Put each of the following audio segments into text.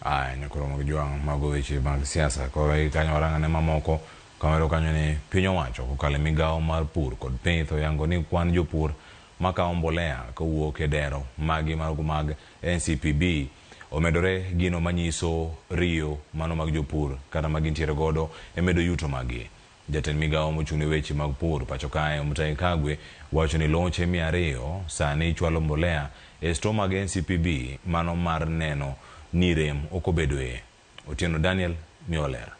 Aya, nyakoro mag jwang' mago weche mag siasa. Koro kanyo warang'ane mamoko kamero kanyo ni piny owacho kokalo e migawo mar pur kod pith oyango ni kwan jopur makawo mbolea kowuok e dero magi mago mag NCPB omedore, gino manyiso riyo mano mag jopur kata magintiere godo e medo yuto maggi. Jatend migawo mochung' ne weche mag pur pacho kae Mutahi Kagwe wacho ni loche 200 sani chwalo mbolea e sto mag NCPB mano mar neno ni rem ok obedoe. Otieno Daniel miyo ler.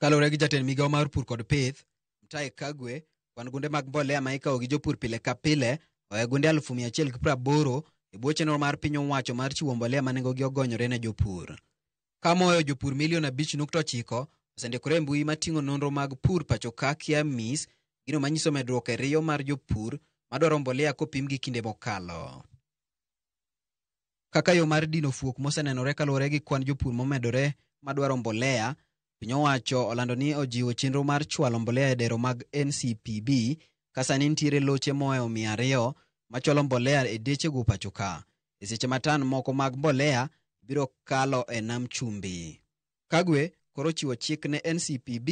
Kaluwore gi jatend migawo mar pur kod pith, Mutahi Kagwe, kwan gunde mag mbolea ma ikawo gi jopur pile ka pile oya gunde 180,000 e bwo chenro mar piny owacho mar chiwo mbolea ma nengogi ogonyore ne jopur. Ka moyo jopur milion 5.9 osendikore e mbui mating'o nonro mag pur pacho ka KIAMIS, gino manyiso medruok e riyo mar jopur madwaro mbolea kopim gi kinde mokalo. Kaka yo mar dino fuok mosenenore kaluwore gi kwan jopur momedore madwaro mbolea, piny owacho olando ni ojiwo chenro mar chwalo mbolea e dero mag NCPB ka sani nitiere loche mohewo 200 machwalo mbolea e dechego pacho ka. E seche ma tan moko mag mbolea biro kalo e nam chumbi. Kagwe koro chiwo chik ne NCPB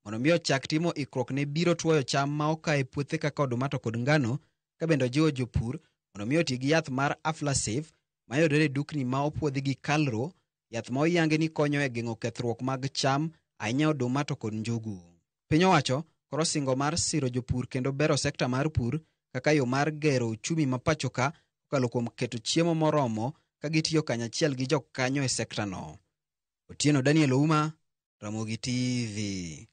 mondo mi ochak timo ikruok ne biro tuoyo cham ma oka e puothe kaka oduma to kod ngano, ka bende ojiwo jopur mondo mi oti gi yath mar Aflasafe mayudore e dukni ma opuodhi gi Kalro, yath ma oyangi ni konyo e geng'o kethruok mag cham ahinya oduma to kod njugu. Piny owacho koro singo mar siro jopur kendo bero sekta mar pur kaka yo mar gero uchumi ma pacho ka kokalo kuom keto chiemo moromo ka gitiyo kanyachiel gi jokanyo e sektano. Otieno Daniel Ouma, Ramogi TV.